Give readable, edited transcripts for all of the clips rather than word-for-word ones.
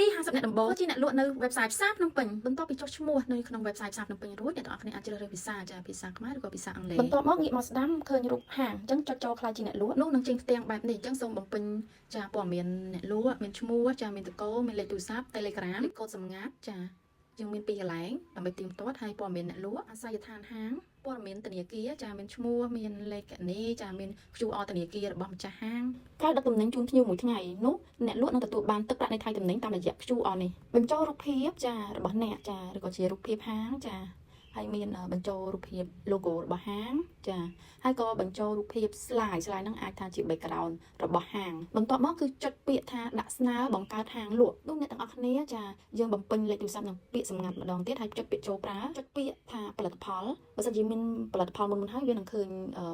free 50អ្នកដំបូងជាអ្នកលក់នៅ website ផ្សារភ្នំពេញបន្ទាប់ពីចុះឈ្មោះនៅក្នុង website ផ្សារភ្នំពេញរួចអ្នកទាំងអស់គ្នាអាចជ្រើសរើសភាសាចាភាសាខ្មែរឬក៏ភាសាអង់គ្លេសបន្ទាប់មកងាកមកស្ដាំឃើញរូបហាងអញ្ចឹងចុចចូលក្លាយជាអ្នកលក់នោះនឹងចេញផ្ទាំងបែបនេះអញ្ចឹងសូមបំពេញចាព័ត៌មានអ្នកលក់មានឈ្មោះចាមានត្រកូលមានលេខទូរស័ព្ទ Telegram លេខកូដសម្ងាត់ចាយើងមានពីរកន្លែងដើម្បីទៀងទាត់ហើយព័ត៌មានអ្នកលក់អាសយដ្ឋានហាងព័ត៌មានធនាគារចាមានឈ្មោះមានលេខគណនីចាមាន QR ធនាគាររបស់ម្ចាស់ហាងក្រោយដឹកទំនិញជូនភ្ញៀវមួយថ្ងៃនោះអ្នកលក់នឹងទទួលបានទឹកប្រាក់នៃថ្លៃទំនិញតាមរយៈ QR នេះបញ្ចូលរូបភាពចារបស់អ្នកចាឬក៏ជារូបភាពហាងចាហើយមានបញ្ចូលរូបភាព logo របស់ហាងចាហើយក៏បញ្ចូលរូបភាព slide slide ហ្នឹងអាចថាជា background របស់ហាងបន្ទាប់មកគឺចុចពាក្យថាដាក់ស្នើបង្កើតហាងលក់នោះអ្នកទាំងអស់គ្នាចាយើងបំពេញលេខទូរស័ព្ទនិងពាក្យសម្ងាត់ម្ដងទៀតហើយចុចពាក្យចូលប្រើចុចពាក្យថាផលិតផលបើសិនជាមានផលិតផលមុនមុនហើយវានឹងឃើញ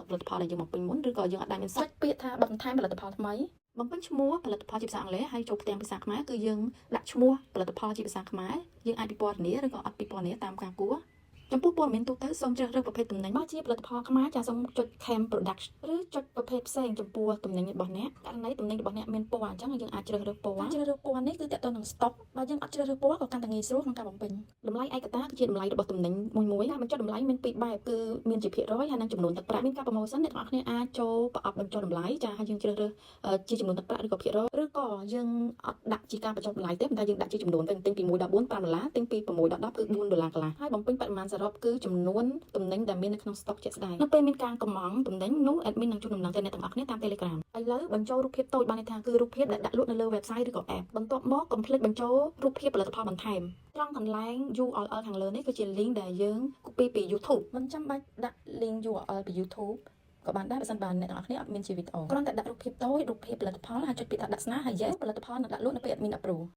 ផលិតផលដែលយើងបំពេញមុនឬក៏យើងអត់ដែលមានចុចពាក្យថាបន្ថែមផលិតផលថ្មីបំពេញឈ្មោះផលិតផលជាភាសាអង់គ្លេសហើយចូលផ្ទាំងភាសាខ្មែរគឺយើងដាក់ឈ្មោះផលិតផលជាភាសាខ្មែរយើងអាចពិពណ៌នាឬក៏អត់ពិពណ៌នាតាមការគួរចំពោះព័ត៌មានទូទៅសូមជ្រើសរើសប្រភេទទំនិញបើជាផលិតផលខ្មែរចាសូមចុច Cam Product ឬចុចប្រភេទផ្សេងចំពោះទំនិញរបស់អ្នកករណីទំនិញរបស់អ្នកមានពណ៌អញ្ចឹងយើងអាចជ្រើសរើសពណ៌ជ្រើសរើសពណ៌នេះគឺតកតទៅនឹង stock បើយើងអត់ជ្រើសរើសពណ៌ក៏កាន់តែងាយស្រួលក្នុងការបំពេញតម្លៃឯកតាគឺជាតម្លៃរបស់ទំនិញមួយមួយការបញ្ចុះតម្លៃមានពីរបែបគឺមានជាភាគរយហើយនិងចំនួនទឹកប្រាក់មានការ promotion អ្នកទាំងអស់គ្នាអាចចូលប្រអប់បញ្ចុះតម្លៃចាហើយយើងជ្រើសរើសជាចំនួនទឹកប្រាក់ឬក៏ភាគរយឬក៏យើងអត់ដាក់ជាការបញ្ចុះតម្លៃទេប៉ុន្តែយើងដាក់ជាចំនួនវិញទិញពី1ដល់4 5ដុល្លារទិញពី6ដល់10គឺ4ដុល្លារកន្លះហើយបំពេញបរិមាណសរុបគឺចំនួនទំនិញដែលមាននៅក្នុង stock ជាក់ស្ដែងនៅពេលមានការកម្ម៉ង់ទំនិញនោះ admin នឹងជូនដំណឹងទៅអ្នកទាំងអស់គ្នាតាម Telegram ឥឡូវបញ្ចូលរូបភាពតូចបានន័យថាគឺរូបភាពដែលដាក់លក់នៅលើ website ឬក៏ app បន្ទាប់មកកុំភ្លេចបញ្ចូលរូបភាពផលិតផលបន្ថែមត្រង់កន្លែង URL ខាងលើនេះគឺជា link ដែលយើង copy ពី YouTube មិនចាំបាច់ដាក់ link URL ពី YouTube ក៏បានដែរបើសិនបើអ្នកទាំងអស់គ្នាអត់មានជាវីដេអូគ្រាន់តែដាក់រូបភាពតូចរូបភាពផលិតផលហើយចុចពាក្យថាដាក់ស្នើហើយ yes ផលិតផលនឹងដាក់លក់នៅពេល admin approve។